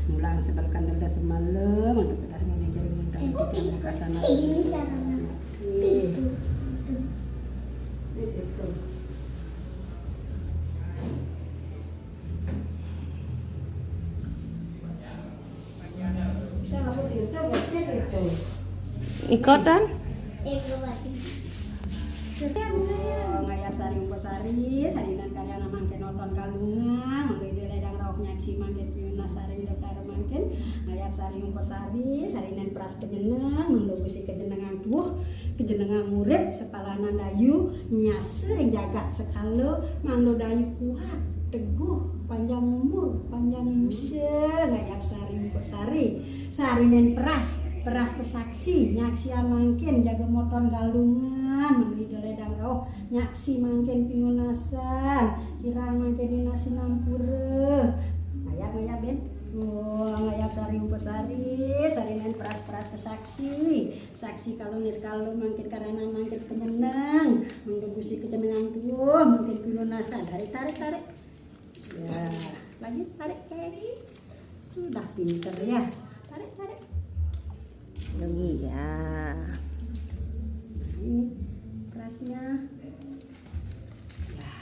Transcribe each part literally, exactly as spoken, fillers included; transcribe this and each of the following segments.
Mulang sebalkan dada semalam, ada pedas mau dijaring minta di kamu kasana. Ini caranya. Itu. Ikotan? Ngayap sari ungkur sari, sarinan karya mangkin oton kalungan, mangkin di ledang rauh nyaksi mangkin piunas sari daftar mangkin, ngayap sari ungkur sari, sarinan peras penyeneng, mangdo gusi kejenengan tuh, kejenengan murid, sepalanan dayu, nyase ring jagat sekala, mangdo dayu kuat, teguh, panjang umur, panjang yusa, ngayap sari ungkur sari, sarinen peras, peras pesaksi, nyaksian mangkin, jaga moton galungan, mangkin di ledang rauh, nyaksi mangkin pinunasan, kirang mangkin nunas sinampura. Ngayap, ngayap, Ben. Oh, ngayap sari ungkur sari, sarinen peras, peras pesaksi. Saksi kalau nis kalau mangkin karena mangkin kemenang, mangkin gusi kejenengan tuh, mangkin pinunasan. Tarik, tarik, tarik. Ya, lagi tarik, tarik. Sudah pinter ya. Tarik, tarik. Lagi ya. Ini kerasnya. Ya.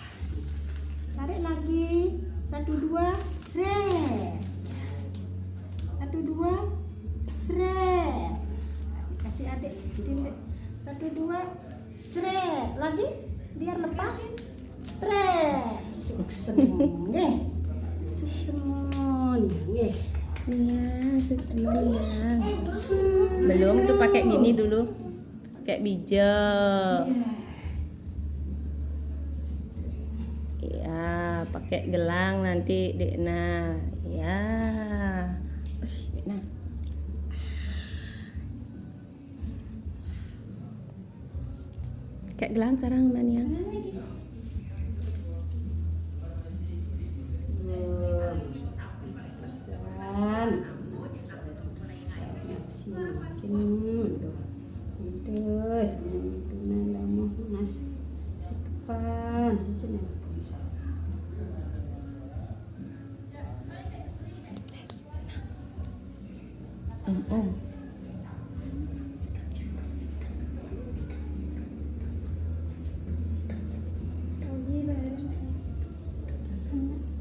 Tarik lagi. Satu, dua, sret. Satu, dua, sret. Kasih adik. Satu, dua, sret. Lagi. Biar lepas. Sret. Suksema. Nggih. Suksema. Nggih. Iya, suksema ya. Belum tuh, pakai gini dulu. Pakai bija. Iya, pakai gelang nanti, Dek. Nah, ya. Nah. Pakai gelang sekarang, Maniang. Semakin mundur. Itu senyum itu nanda mau nas sikepan. Itu nanda pun salah. Om, om.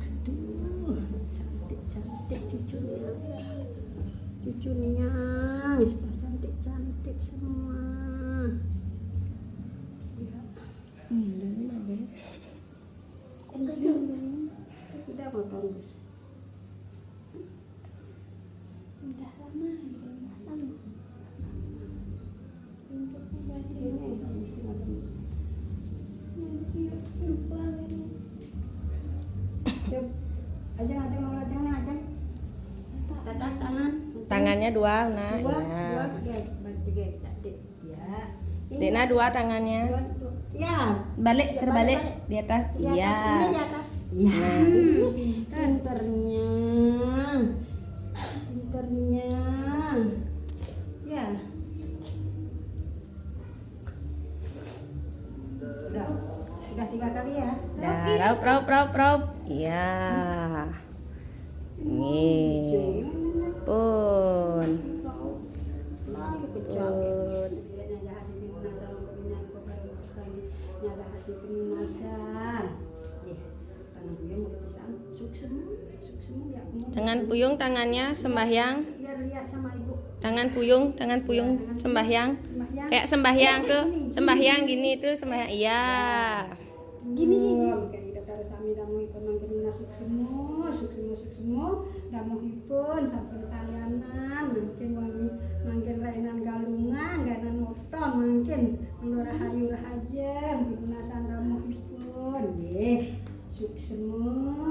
Aduh, cantik-cantik cucunya. Cucunya, sudah cantik-cantik semua. Ya. Ngilu lagi. Udah mau tanggus. Udah lama, udah lama. Ini, ini sih, ada. Lupa ini. Yuk. Ajeng, ajeng, mau ajeng nih, ajeng. Tatap tangan. Tangannya dua, nah, dua, ya. Dua, tiga, tiga, cantik. Ya. Ini Dina dua tangannya. Dua, dua. Ya. Balik, ya, terbalik, balik, balik. Di atas. Di atas, iya. Ini di atas. Ya. Nah. Pinternya. Pinternya. Ya. Udah. Udah tiga kali ya. Dah, raup, raup, raup, raup. Iya. Nggih. Pun. Pun. Tangan puyung, tangannya sembahyang. Tangan puyung, tangan puyung, sembahyang. Kayak sembahyang tuh, sembahyang gini tuh, sembahyang. Iya. Gini, gini. Mangkin ida taru sami damuhipun mangkin nunas suksema, suksema, suksema, damuhipun sampun kalianan, mangkin wangi, mangkin rainan galungan, gainan oton, mangkin mangda rahayu rahajeng, pinunasan damuhipun, nggih. Suksema.